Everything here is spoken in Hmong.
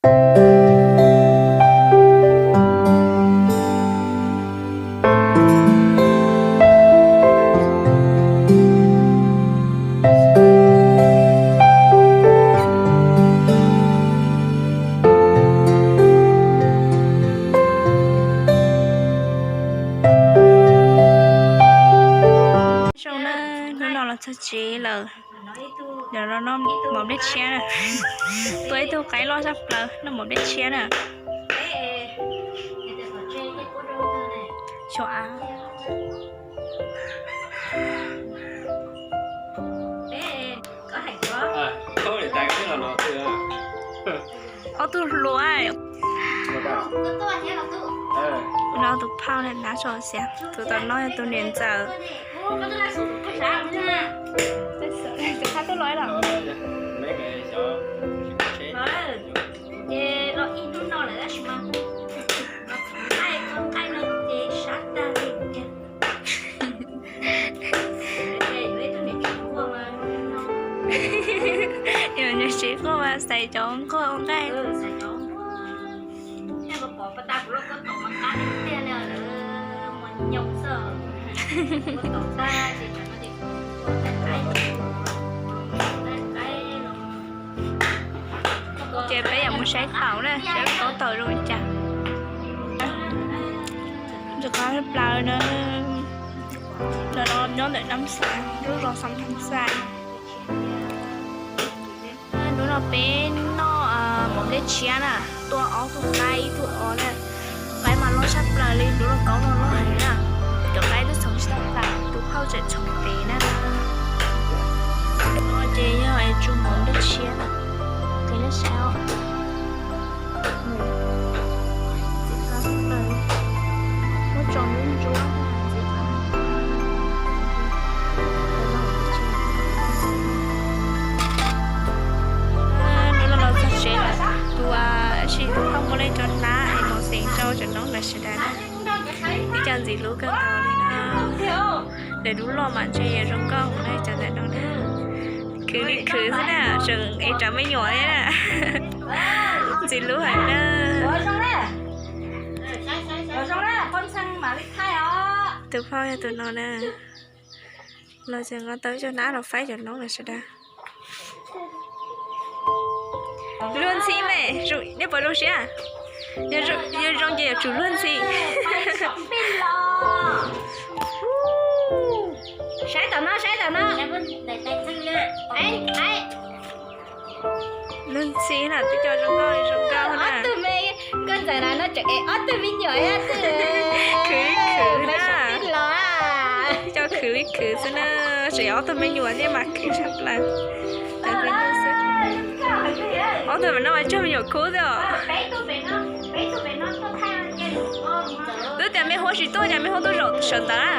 Zoo na, hnub no los txog tsev lawm. Yog no noj mov nplej tshiab na. Tua ib tug qaib loj tshaj plaws, noj mov nplej tshiab na. Xyov av. Ob tug hluas. No tus phauj na, nab tso xiav, tus tom no yog tus niam ntxawm. Yog niag tsev quaj mas xaiv cov nquag ua nqaij. Ces peb yuav mus saib taum na, saib lub taub taum zoo li cas. Ntxim qab plaws na. Ntawm no nyob ntawm Nab Xav, lub zos Xas Thas Xais. Hnub no peb noj mov nplej tshiab na, tua ob tug qaib ib tug os na. Qaib mas loj tshaj plaws li, lub lauj kaub no loj heev na. Cov qaib twb txhoov tsis tau tas, tus phauj tseem tshoov pem na. Ces yog es tsuas mov nplej tshiab na, ces nej saib os. Ntxim qab tshaj plaws, muab tso ntsuab ntsuab ntxim qab. Hnub no los txog tsev lawm, tus, tab sis tus phauj muab ib co hnab es mos xeem rau cov noob lawv sawv daws na. Ib co ntxim hlub kawg nkaus li na. Lawv lub loj mas ntshe yuav zoo nkauj heev na cov ntawm no na. Khwv li khwv xwb na, tseem es rov me nyuam thiab na. Ntxim hlub heev na. Tus phauj yog tus no na. Los tseem nqa tau ib co hnab los faib cov noob lawv sawv daws. Luag ntxhi me, nej puas zoo siab? Yog zoo ces yuav tsum luag ntxhi. Saib tom no, saib tom no. Luag ntxhi na, twb cov zoo nkauj li zoo nkauj na. Ob tug me, koj ntxawm na no tseem es ob tug me nyuam. Khwv li khwv na. Cov khwv li khwv xwb na, tseem ob tug me nyuam thiab mas khwv tshaj plaws. Ob tug mas no mas cog me nyuam khub xwb os. Twb tias me huab tsis tuaj, cas me huab tuaj zaum sawv ntawd na.